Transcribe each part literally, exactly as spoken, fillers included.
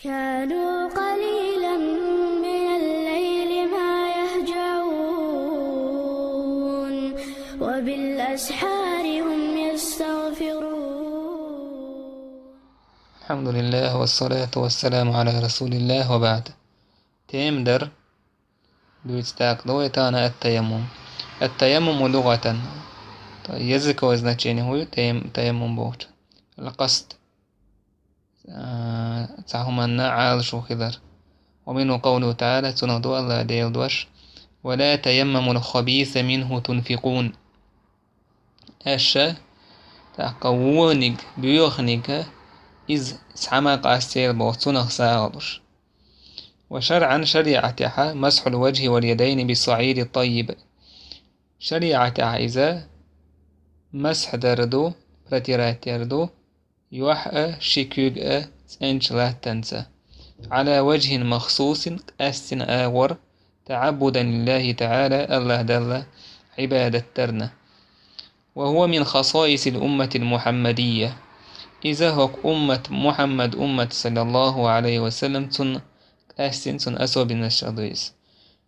كانوا قليلا من الليل ما يهجعون، وبالأسحار هم يستغفرون. الحمد لله والصلاة والسلام على رسول الله وبعد. Тема дар дуьйцу дакъа ду вай тахана ат-таяммум. Ат-таяммуму лугъатан. Языковое значение хӀун ю таям-, таяммум бохучун? Ал-къасд. А, цхьа хӀуманна Ӏалашо хилар. Ва минху къавлуху таӀала, цунах ду АллахӀ Делан дош: «Ва ла тайаммамул хабиса минху тунфикъун». Аша тӀаккха вониг, боьханиг, иза цхьа ма къастийла боху, цунах сагӀа луш. Ва шарӀан, шариӀатехьа, масхьул ваджхӀи вал ядайни бис-саӀиди т-таййиб. ШариӀатехьа иза масхь дар ду, протирать яр ду, юьхь а, ши куьг а цӀеначу латтанца. Ӏала ваджхӀин махсусин, къаьстина агӀор, таӀаббудан лиллахӀи таӀала, АллахӀ Далла Ӏибадат дарна. Ва хӀува мин хасаисил умматил мухьаммадийя. Иза хӀокху уммат, Мухьаммад уммат, саллаллаху Ӏалайхи ва саллам, цунна къаьстина, цунна особенностех ду иза.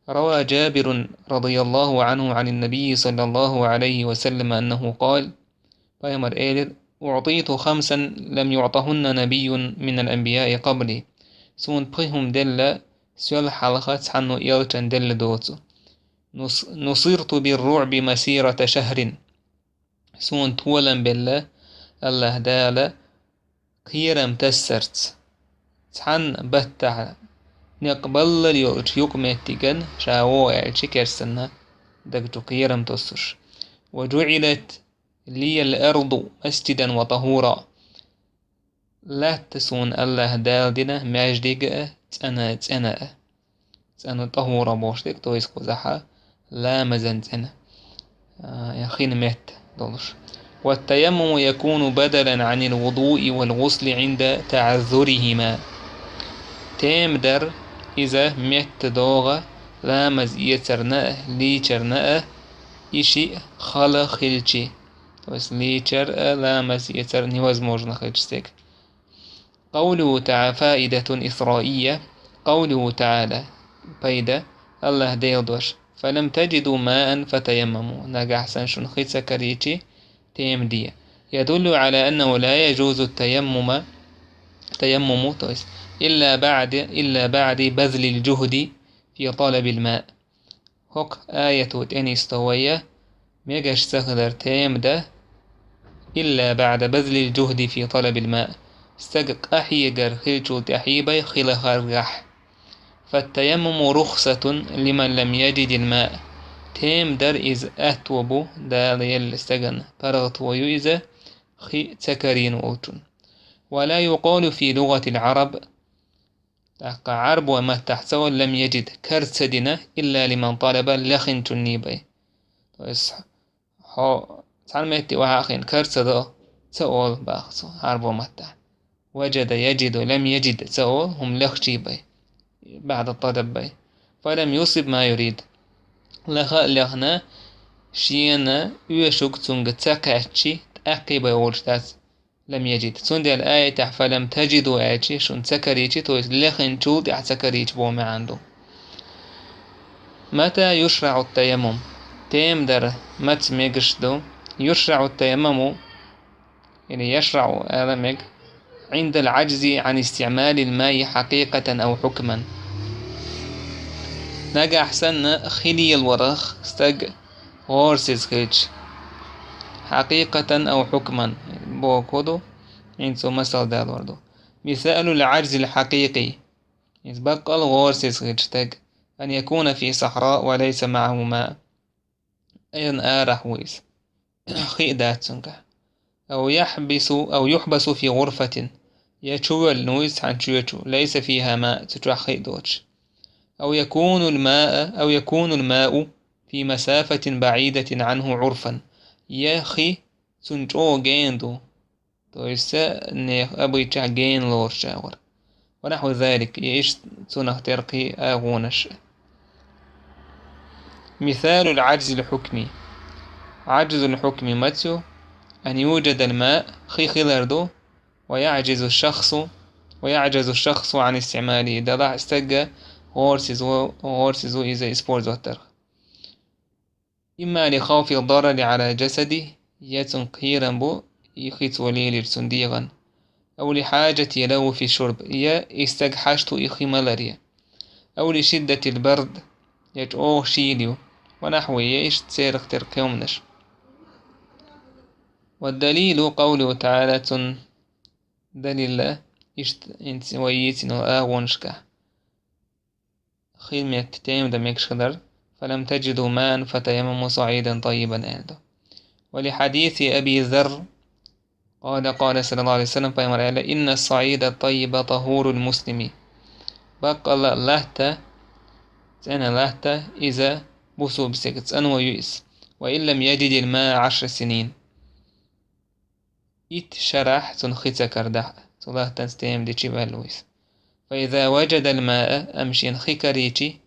Рава Джабирун, радияллаху Ӏанху, Ӏанин набийи, саллаллаху Ӏалайхи ва саллам, аннаху къала, Пайхамар элира: «УӀтиту хамсан лам юӀтахӀунна набийюн минал анбияи къабли». Суна пхи хӀума делла, сол хьалха цхьанна а элчанна делла доцу. Нус-, нусирту бир-руӀби масирата шахрин. Суна толам белла АллахӀ Дала кхерам тассарца. Цхьана баттахь некъ баллал йолчу юкъаметтиган ша вогӀу аьлча керстанна даг чу кхерам тоссуш. Ва джуӀилат лиял арду масджидан ва тахура. Латта суна АллахӀ Дала дина маьждиг а, цӀена, цӀена а. ЦӀена тӀахура бохуш дерг, то есть кхузахьа ламазан цӀена, а, я хин метта долуш. Ват-таяммуму якуну бадалан Ӏанил вудуи вал гӀусли Ӏинда таӀаззурихима. Тема дар иза метта догӀа ламаз эцарна а, лийчарна а, и шиъ хала хилчи. То есть лийчар а, ламаз эцар невозможно хилчи стеган. Къавлуху таӀа-, фаидатун исраия. Къавлуху таӀала, пайда, АллахӀ Делан дош: «Фалам таджиду маан фатаяммаму». Нагахь санна шуна хи ца карийчи, тема де. Ядуллу Ӏала аннаху ла яджузу таяммума, таяммуму, то есть, илла баъди, илла баъди базлил джухди фи талабил ма. ХӀокху аято тӀе нисдо вай, мегаш ца хилар тема дан, илла баъда базлил джухди фи талабил ма, стаг къахьегар хилчул тӀаьхьа бай хи лахаргахь. Фаттаяммуму рухсатун лиман лам яджидил ма. Тема дар иза атто бу, Дала елла стагана паргӀато ю иза, хи ца карийна волчун. Ва ла юкъалу фи лугъатил Ӏараб, ТӀаккха Ӏарбойн маттахь ца олу «лам яджид», кара ца дина, «илла лиман талаба», лехинчунний бай. То есть, хьо цхьана метте охьа а хиъна, кара ца до, ца олу баха цо Ӏарбойн маттахь. «Ваджада яджиду», «лам яджид» ца олу, хӀума лехчий бай. БаӀда талаб бай. «Фалам юсиб ма юрид». Леха а лехна, шена оьшург цуьнга ца кхаьччи, тӀаккхий бай олуш дац. «Лам яджид». Цундела аятехь «фалам таджиду» аьлчи, шуна ца карийчи, то есть лехинчул тӀаьхьа ца карийчи боху маьӀна ду. Мата юшраӀу таяммум? Тема дар маца мегаш ду? ЮшраӀу таяммуму, или яшраӀу ала мега, Ӏиндал Ӏаджзи Ӏан истиӀмалил маи хьакъикъатан ау хьукман. Нагахь санна хи лелорах стаг гӀорасиз хилча, хьакъикъатан ау хьукман боху ду, хӀинца цо масал далор ду. Мисалул Ӏаджзил хьакъикъи, иза баккъал гӀорасиз хилча стаг, ан якуна фи сахьра ва лайса маӀаху ма, айран арахь ву иза, хи а дац цуьнгахь. Ау яхьбису, ау юхьбасу фи гӀурфатин, я чувоьллина ву иза цхьана чоь чу, лайса фиха ма, цу чохь хи а доцуш. Ау якунул маа, ау якунул мау фи масафатин баӀидатин Ӏанху Ӏурфан, я хи цунна чӀогӀа гена ду, то есть нехан обычахь гена лоруш агӀор. Ва нахьву залик, я иштта цунах тера кхин а агӀонаш. Мисалул Ӏаджзил хьукми. Ӏаджзул хьукми маца ю? Ан юджадал ма, хи хилар ду, ва яӀджизу шахсу, ويعجز الشخص عن استعماله, делахь стагга гӀорасиза, гӀорасиза иза использовать дарх. إما لخوف الضرر على جسده, я цунна кхерам бу и хи цо лелийча цунна дегӀан, أو لحاجته له في الشرب, я и стаг хьашт ву и хи маларе, أو لشدة البرد, я чӀогӀа шийла ю, ونحوه, я иштта церах тера кхаьмнаш. والدليل قوله تعالى, цун далил иштта инц вай йийцина агӀонашкахь. Хи метта тема дан мегаш хилар: فلم تجدوا ماء فتيمموا صعيدا طيبا аьнна ду. ولحديث أبي ذر قال قال صلى الله عليه وسلم, пайхамара аьлла: إن الصعيد الطيب طهور المسلم. Баккъала латта, цӀена латта, иза бусулба стеган цӀано ю иза. وإن لم يجد الماء عشر سنين. Итт шарахь цунна хи ца карадахь, цу латтанца тема дичи ваьлла ву иза. فإذا وجد الماء, амма шена хи карийчи,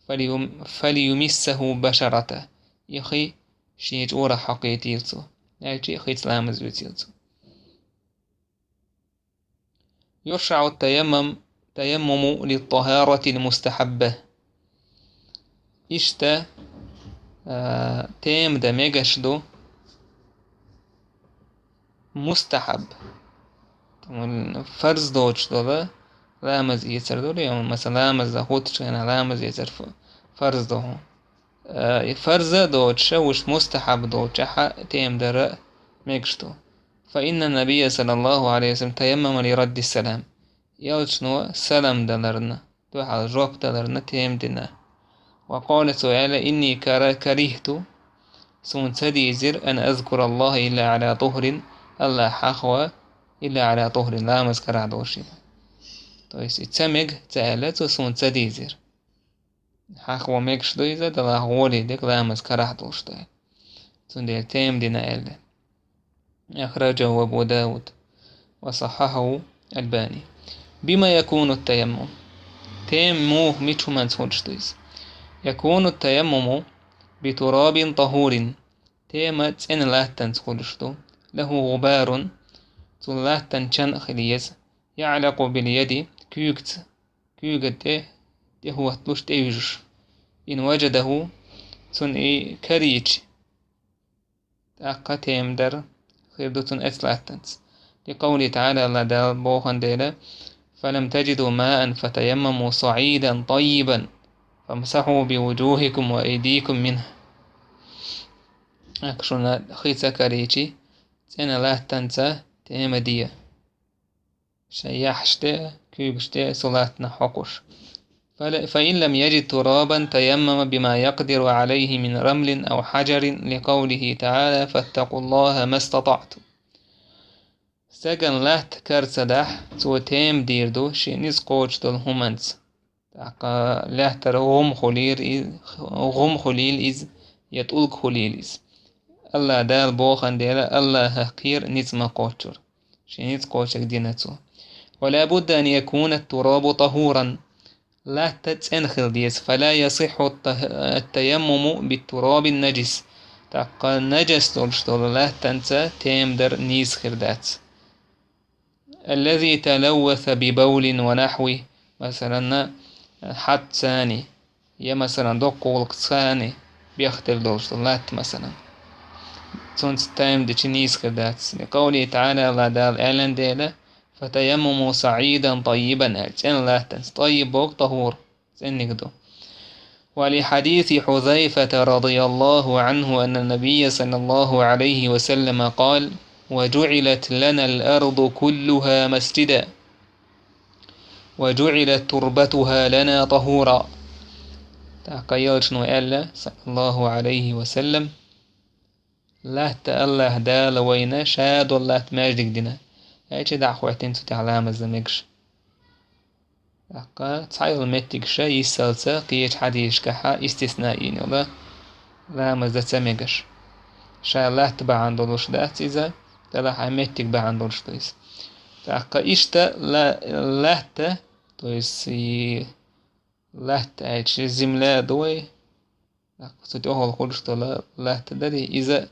فليم-, فليمسه بشرته, и хи шен чӀорах хьокхийтийла цо, аьлчи хица ламаз вуьцийла цо. يشرع التيمم، التيمم للطهارة المستحبة. Иштта, а, тема дан мегаш ду мустахьаб, фарз доцуш дола ламаз эцар ду, я, масала, ламаз дан хӀуттучу хенахь ламаз эцар ф-, фарз ду хьуна. Э, и фарза а доцуш, уьш мустахьаб долчохь а тема дара мегаш ду. فإن النبي صلى الله عليه وسلم تيمم لرد السلام. Элчано салам даларна, дуьхьал жоп даларна тема дина. وقال, цо аьлла: إني كر-, كرهت, суна ца дийзира, أن أذكر الله إلا على طهر, АллахӀ хьахо, إلا على طهر, ламаз карахь долуш хилла. То есть и ца мега ца аьлла цо, суна ца дийзира. Хьахо мегаш ду иза, делахь гӀоле дерг ламаз карахь долуш ду аьлла. Цундела тема дина аьлла. أخرجه أبو داود وصححه الألباني. بما يكون التيمم؟ Тема муха, мича хӀуманца хуьлуш ду иза? يكون التيمم بتراب طهور. Тема цӀена латтанца хуьлуш ду. له غبار, цу латтан чан а хила еза. يعلق باليد, куьйгаца, куьйга тӀе, тӀе хӀотталуш, тӀе вижуш. إن وجده, цунна и карийча, тӀаккха тема дар хир ду цунна оцу латтанца. لقوله تعالى, АллахӀ Дала боху дела: فلم تجدوا ماء فتيمموا صعيدا طيبا فامسحوا بوجوهكم وأيديكم منه. Аьлла шуна хи ца карийчи, цӀена латтанца тема де. Шайн яххьаш тӀе, куьйгаш тӀе цу латтанах хьокхуш. فل-, فإن لم يجد ترابا تيمم بما يقدر عليه من رمل أو حجر لقوله تعالى: فاتقوا الله ما استطعتم. Стагана латта кара ца дахь, цо тема дийр ду шен ницкъ кхочуш долу хӀуманца. ТӀаккха лаьттара гӀум хуьлийла и-, гӀум хуьлийла иза, я тӀулг хуьлийла иза. АллахӀ Дала боху дела, АллахӀах кхера ницкъ ма кхоччура. Шен ницкъ кхочург дина цо. ولا بد أن يكون التراب طهورا. Латта цӀена хила деза. فلا يصح الت-, التيمم بالتراب النجس. ТӀаккха нажас долуш долу латтанца тема дар нийса хир дац. الذي تلوث ببول ونحوه, масалан, хьаццани, я, масалан, доккха гӀуллакхцани бехделла долуш долу латта, масалан. Цунца тема дичи нийса хир дац. لقوله تعالى, АллахӀ Дала аьлла дела: فتيمموا صعيدا طيبا, аьлла, цӀена латтанца. ТӀаййиб боху тӀахур, цӀенниг ду. ولحديث حذيفة رضي الله عنه أن النبي صلى الله عليه وسلم قال: وجعلت لنا الأرض كلها مسجدا وجعلت تربتها لنا طهورا. ТӀаккха элчано аьлла, саллаллаху Ӏалайхи ва саллам: «Латта АллахӀ Дала вайна ша долу латта маьждиг дина, хӀаьта дӀахӀоьттина цу тӀехь ламаз дан мегаш». ТӀаккха цхьайолу меттигаш йиссалца кхечу хьадисашкахь истисна йина йолу, ламаз дан ца мегаш. Ша латта бахьана долуш дац иза, делахь а меттиг бахьана долуш ду иза. ТӀаккха иштта ла-, латта, то есть и латта аьлча земля ду вай, цу тӀехула хуьлуш долу латта дарий, иза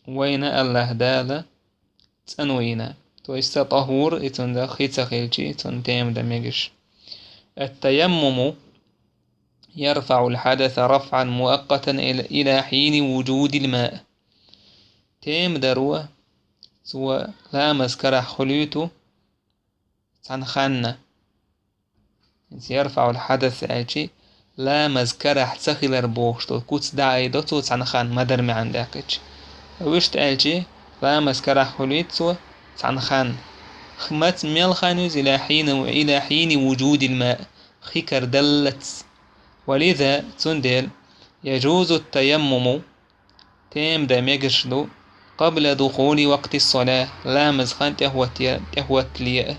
вайна АллахӀ Дала цӀано йина. То То есть, ца тӀахур, и цунна хи ца хилчи, цунна тема дан мегаш. التيمم يرفع الحدث رفعا مؤقتا إلى إلى حين وجود الماء. Тема даро, цо ламаз карахь хуьлуьйту цхьана ханна. يرفع الحدث аьлчи, ламаз карахь ца хилар бохуш долу куц дӀаайдо цо цхьана ханна, ма-дарра маьӀна даьккхича. Вуьшта аьлчи, ламаз карахь хуьлуьйту цо цхьана ханна. Х-, мац-, мел хан ю иза, إلى حين إلى حين وجود الماء, хи карадаллалц. ولذا, цундела, يجوز التيمم, тема дан мегаш ду, قبل دخول وقت الصلاة, ламаз хан тӀехӀотте-, тӀехӀоттале а.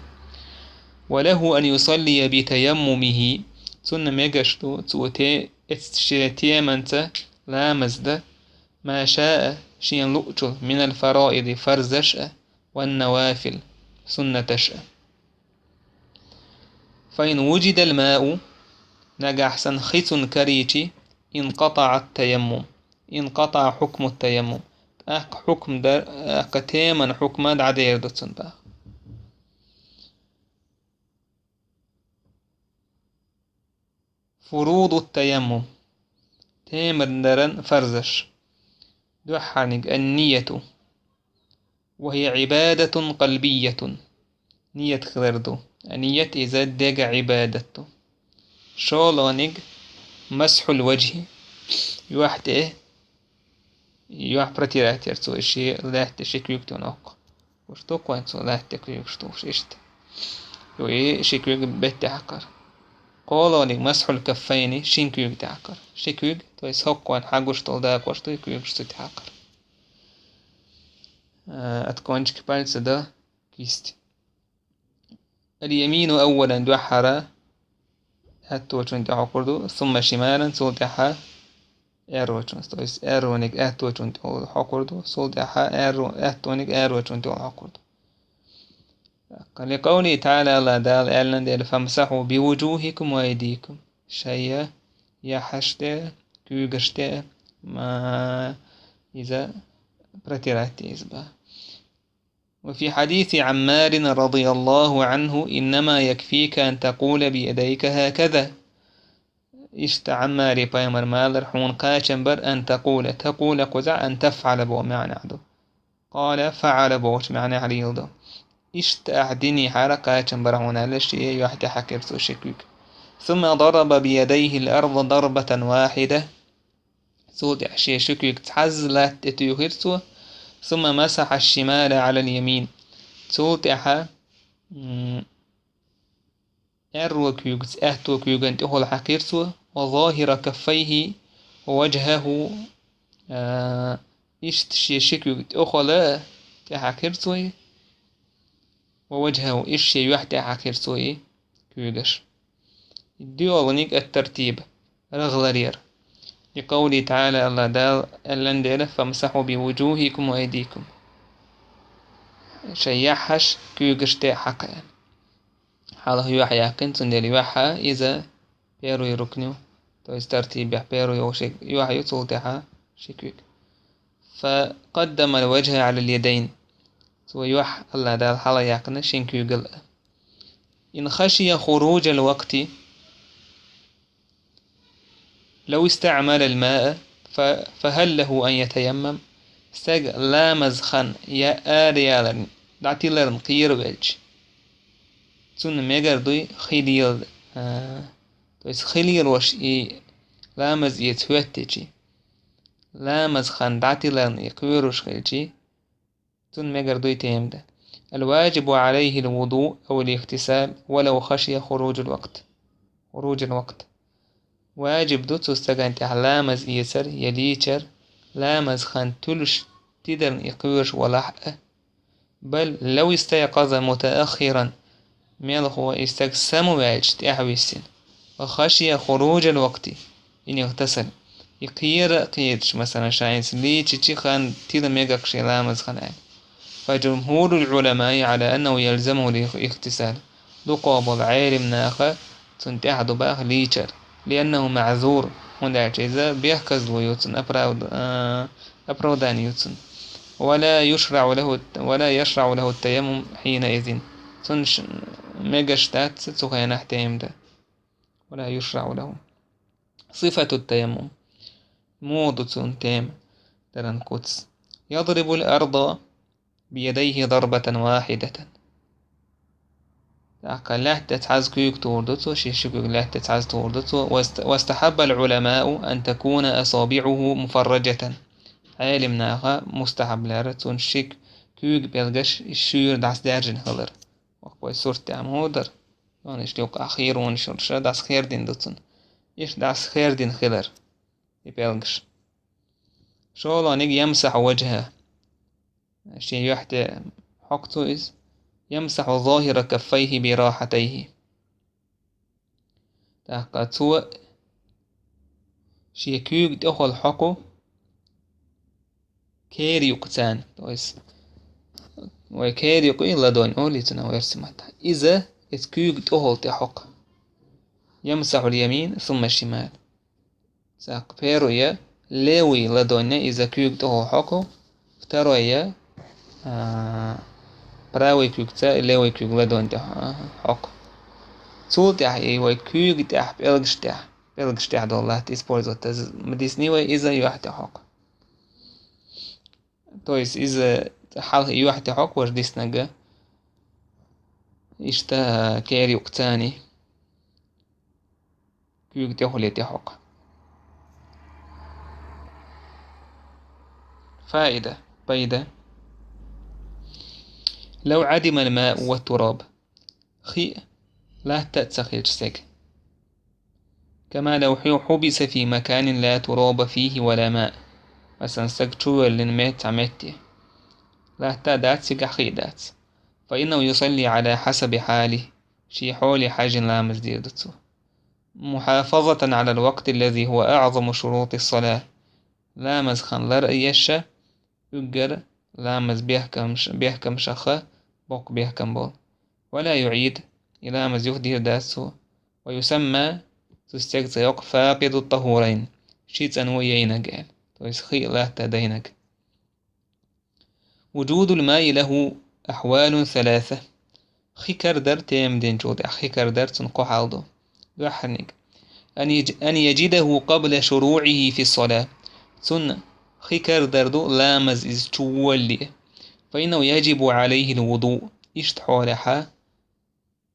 وله أن يصلي بتيممه, цунна мегаш ду, цо те-, эццу шен теманца ламаз дан, ما شاء, шена луъучул, من الفرائض, фарзаш а, والنوافل, суннаташ а. فإن وجد الماء, нагахь санна хи цунна карийчи, انقطع التيمم, انقطع حكم التيمم, тӀаккха хьукм дар-, тӀаккха теман хьукма дӀадер ду цунна тӀаккха. فروض التيمم, тема даран фарзаш. Дуьххьарниг النية, وهي عبادة قلبية, ният хилар ду. Ният иза дега Ӏибадат ду. ШолгӀаниг مسح الوجه, юьхь тӀе, юьхь протирать яр цо, и ши лаьтта тӀе ши куьйга тӀе воккху. Уьш ду кхойн цо лаьтта тӀе куьйгаш тухуш иштта. Ю и ши куьйга бетте хьакхар. КхоалгӀаниг مسح الكفين, шин куьйга тӀе хьакхар. Ши куьйга, то есть хӀокхойн хьагуш долу дакъош ду, и куьйгаш цу тӀе хьакхар. Э, от кончика пальца до кисти. اليمين أولا, дуьххьара аьтточун тӀе хьокхур ду, ثم شمالا, цул тӀаьхьа аьррочун. То есть аьррониг аьтточун тӀе хьокхур ду, цул тӀаьхьа аьрро-, аьттониг аьррочун тӀе хьокхур ду. لقوله تعالى, Алла Дала аьллан дела, فامسحوا بوجوهكم وأيديكم. Шайя яхьаш тӀе, куьйгаш тӀе, ма, иза протирать иза ба. وفي حديث عمار رضي الله عنه: إنما يكفيك أن تقول بيديك هكذا. Иштта Ӏаммаре пайхамар ма аллара, хьуна кхачам бара أن تقول, تقول кхузахь أن تفعل боху маьӀна ду. قال فعل бохучу маьӀнехь леладо. Иштта ахь динехьара кхачам бара хьуна аьлла, шен юьхь тӀе хьаькхира цо ши куьг. ثم ضرب بيديه الأرض ضربة واحدة. Цул тӀаьхьа шен ши куьг цхьазза латта тӀе туьйхира цо. ثم مسح الشمال على اليمين. Цул тӀаьхьа, м, аьрро куьйгаца аьтто куьйган тӀехула хьаькхира цо, وظاهر كفيه ووجهه, а, иштта шен ши куьг тӀехула тӀе хьаькхира цо, ووجهه, иштта шен юьхь тӀе хьаькхира цо и куьйгаш. ДоьалгӀаниг الترتيب, рагӀ ларъяр. لقوله تعالى, Алла Дала аьллан дела, فامسحوا بوجوهكم وأيديكم. Шайн яххьаш куьйгаш тӀе хьакха аьлла. Хьалха юьхь яьккхина, цундела юьхь иза первый рукн ю, то есть тартибехь первый йолу ши юьхь ю, цул тӀаьхьа ши куьг. فقدم الوجه على اليدين. Цо юьхь Алла Дала хьалха яьккхина шин куьйгал а. إن خشي خروج الوقت لو استعمل الماء ف-، فهل له أن يتيمم؟ Стаг ламаз хан я ара яларна, дӀатиларна кхеравелча, цунна мегар дуй хи лела, а, то есть хи лелош и ламаз эца хӀоьттичи, ламаз хан дӀатиларна и кхоьруш хилчи, цунна мегар дуй тема дан. الواجب عليه الوضوء أو الاغتسال ولو خشي خروج الوقت. خروج الوقت. Важиб ду цу стагана тӀехь ламаз эцар я лийчар, ламаз хан туьлуш тидарна и кхоьруш валахь а. بل لو استيقظ متأخرا, мелхо и стаг самаваьлча тӀаьхьависсина, وخشي خروج الوقت إن اغتسل. И кхера а кхеташ, масалан, ша хӀинца лийчичи хан тила мегаш шен ламаз хан аьлла. فجمهور العلماء على أنه يلزمه الاغتسال. Дукхах болу Ӏелам наха цунна тӀехь ду баха лийчар. لأنه معذور, хӀунда аьлча иза бехказло ю цунна, оправд-, а, оправдание ю цунна. ولا يشرع له، ولا يشرع له التيمم حينئذ. Цунна ш-, мегаш дац цу хенахь тема дан. ولا يشرع له. صفة التيمم. Муха ду цуьнан тема даран куц. يضرب الأرض بيديه ضربة واحدة. ТӀаккха лаьтта тӀе цхьаьна куьйга тухур ду цо, ши, ши куьйга лаьтта тӀе цхьаьна тухур ду цо. واست-، واستحب العلماء أن تكون أصابعه مفرجة. Ӏелам наха мустахьаб лаьрра цуьнан ши куьйга пӀелгаш шуьйра дӀасадаьржина хилар. Воккхавай сурт тӀехь ма хӀу дара. Йонаш юкъа херонаш йолуш дӀасахердина ду цунна. Иштта дӀасахердина хилар и пӀелгаш. ШолгӀаниг يمسح وجهه. Шен юьхь тӀе хьокху цо иза. يمسح ظاهر كفيه براحتيه. ТӀаккха цо шен куьйга тӀехула хьокху кера юкъа царна. То есть, вай кера юкъа и ладонь олу цунах оьрсийн маттахь. Иза, иза куьйга тӀехула тӀе хьокху. يمسح اليمين ثم الشمال. ТӀаккха первая левый ладонь иза куьйга тӀехула хьокху, вторая, а, правый куьйгаца левый куьйга ладонь тӀе хьо-, хьокху. Цул тӀаьхьа и вай куьйга тӀехь, пӀелгаш тӀехь, пӀелгаш тӀехь долу латта использовать ма дисний вай, иза юьхь тӀе хьокху. То есть иза хьалха юьхь тӀе хьокху важа диснарг, иштта кера юкъа царна. Куьйга тӀехула тӀе хьокху. فائدة، пайда. لو عدم الماء والتراب. Хи а, латта а ца хилча стаг. كما لو حبس في مكان لا تراب فيه ولا ماء. Масалан, стаг чувоьллина меттахь метте. Латта а дац, цигахь хи а дац. فإنه يصلي على حسب حاله. Шен хьоле хьаьжжина ламаз дийр ду цо. محافظة على الوقت الذي هو أعظم شروط الصلاة. Ламаз хан лар а еш, уггар ламаз бехкамаш-, бехкамашха боккха бехкам болу. ولا يعيد, и ламаз юха дийр дац цо. ويسمى, цу стеган цӀе йоккху فاقد الطهورين, ши цӀанво яйнарг аьлла. То есть хи а латта а дайнарг. وجود الماء له أحوال ثلاثة. Хи карадар тема динчул тӀаьхьа хи карадар цунна кхо хьал ду. Дуьххьарниг. أن يج-، أن يجده قبل شروعه في الصلاة. Цунна хи карадар ду ламаз иза чуволле. فإنه يجب عليه الوضوء. Иштта хьолехь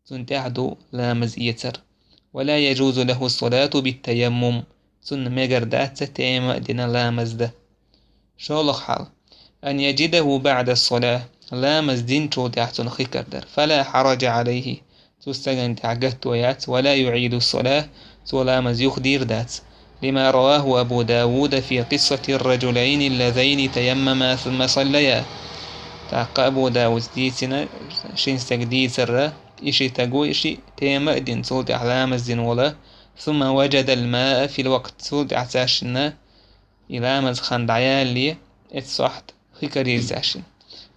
цунна тӀехь ду ламаз эцар. ولا يجوز له الصلاة بالتيمم. Цунна мегар дац тема а дина ламаз дан. ШолгӀа хьал. أن يجده بعد الصلاة. Ламаз динчул тӀаьхьа цунна хи карадар. فلا حرج عليه. Цу стагана тӀехь гатто яц. ولا يعيد الصلاة. Цо ламаз юха дийр дац. لما رواه أبو داود في قصة الرجلين اللذين تيمما ثم صليا. ТӀаккха Абу Дауда дийцина шин стеган дийцар, и ши стаг ву, и шиъ тема а дина, цул тӀаьхьа ламаз дина волу. ثم وجد الماء في الوقت. Цул тӀаьхьа цаьршинна и ламаз хан дӀаялале, эцу сохьта хи карийра цаьршинна.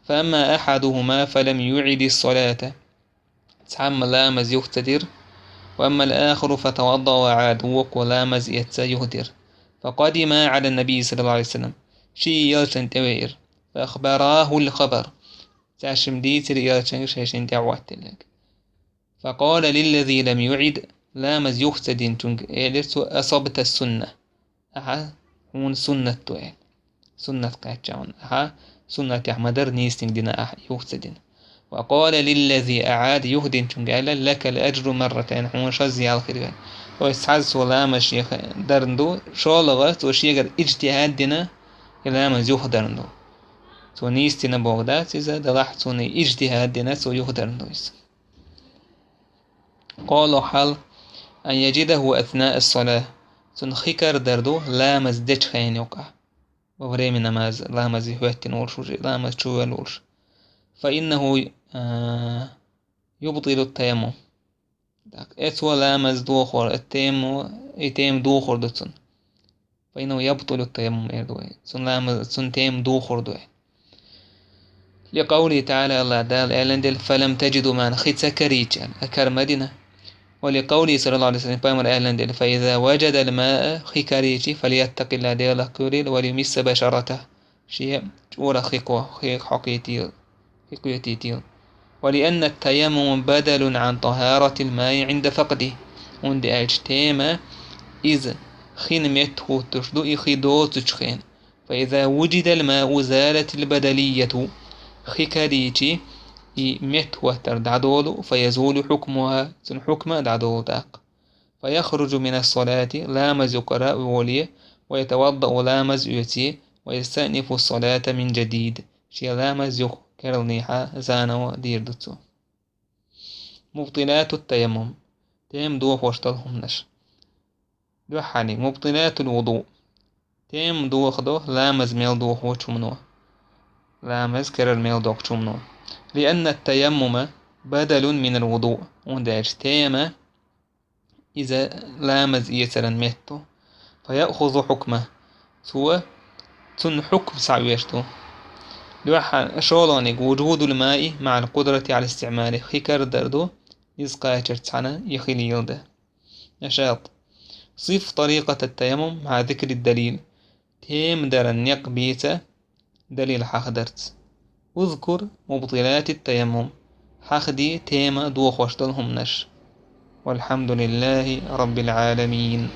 فأما أحدهما فلم يعد الصلاة. Цхьамма ламаз юха ца дира. وأما الآخر فتوضأ وأعاد. Вукхо ламаз эцна юха дира. فقدما على النبي صلى الله عليه وسلم. Ший элчанна тӀевеара. فأخبراه الخبر. Цаьршимма дийцира элчанга шайшинна тӀехӀоттаелларг. فقال للذي لم يعد. Ламаз юха ца динчуьнга элира цо: أصبت السنة. Ахьа хьуна суннат ду аьлла. Суннат кхаьчна хьуна. Ахьа суннатехь ма дара, нийсаниг дина ахьа, юха ца дина. وقال للذي أعاد, юха динчуьнга аьлла: لك الأجر مرتين, хьуна шозза ял хир ю. То есть цхьазза цо ламаз шех дарна ду, шолгӀа цо шегара иджтихӀад дина, и ламаз юха дарна ду. Цо нийса дина бохург дац иза, делахь цунна иджтихӀад дина, цо юха дарна ду иза. КхоалгӀа хьал: أن يجده أثناء الصلاة. Цунна хи карадар ду ламаз дечу хенан юкъахь. Во время намаз, ламазе хӀоьттина волуш уже, ламаз чу ваьлла волуш. فإنه, а, يبطل التيمم. Так, эцо ламаз дохор, и тема, и тема дохор ду цунна. فإنه يبطل التيمم, эр ду вай. Цунна ламаз, цунна тема дохор ду вай. لقوله تعالى, АллахӀ Дала аьллан дела: فلم تجدوا ماء, хи ца карийча, а кара ма дина. ولقوله صلى الله عليه وسلم, пайхамар аьллан дела: فإذا وجد الماء, хи карийча, فليتق الله, Делах кхерийла, وليمس بشرته, шен чӀорах хи кхо-, хи хьокхийтийла, хи кхетийтийла. ولأن التيمم بدل عن طهارة الماء عند فقده. ХӀунда аьлча тема иза хин метта хӀуттуш ду, и хи доцучу хенахь. فإذا وجد الماء زالت البدلية. Хи карийчи, и метта хӀоттар дӀадолу, فيزول حكمها, цуьнан хьукма а дӀадолу тӀаккха. فيخرج من الصلاة, ламаз юкъара а воле, ويتوضأ, ламаз оьце, ويستأنف الصلاة من جديد. Шен ламаз юха керланехьа заново дийр ду цо. مبطلات التيمم. Тема дохош долу хӀуманаш. Дуьххьарниг, مبطلات الوضوء. Тема дохадо ламаз мел дохочу хӀумано. Ламаз керара мел доккхучу хӀумано. لأن التيمم بدل من الوضوء. ХӀунда аьлча тема иза ламаз эцаран метта ду. فيأخذ حكمه. Цо цунна хьукм схьаоьцуш ду. Дуьххьа-, шолгӀаниг, وجود الماء مع القدرة على استعماله. Хи карадар ду, иза кхачарца цхьаьна и хи леладан. نشاط. صف طريقة التيمم مع ذكر الدليل. Тема даран некъ бийца далил хьахадарца. اذكر مبطلات التيمم. Хьахаде тема дохош долу хӀуманаш. والحمد لله رب العالمين.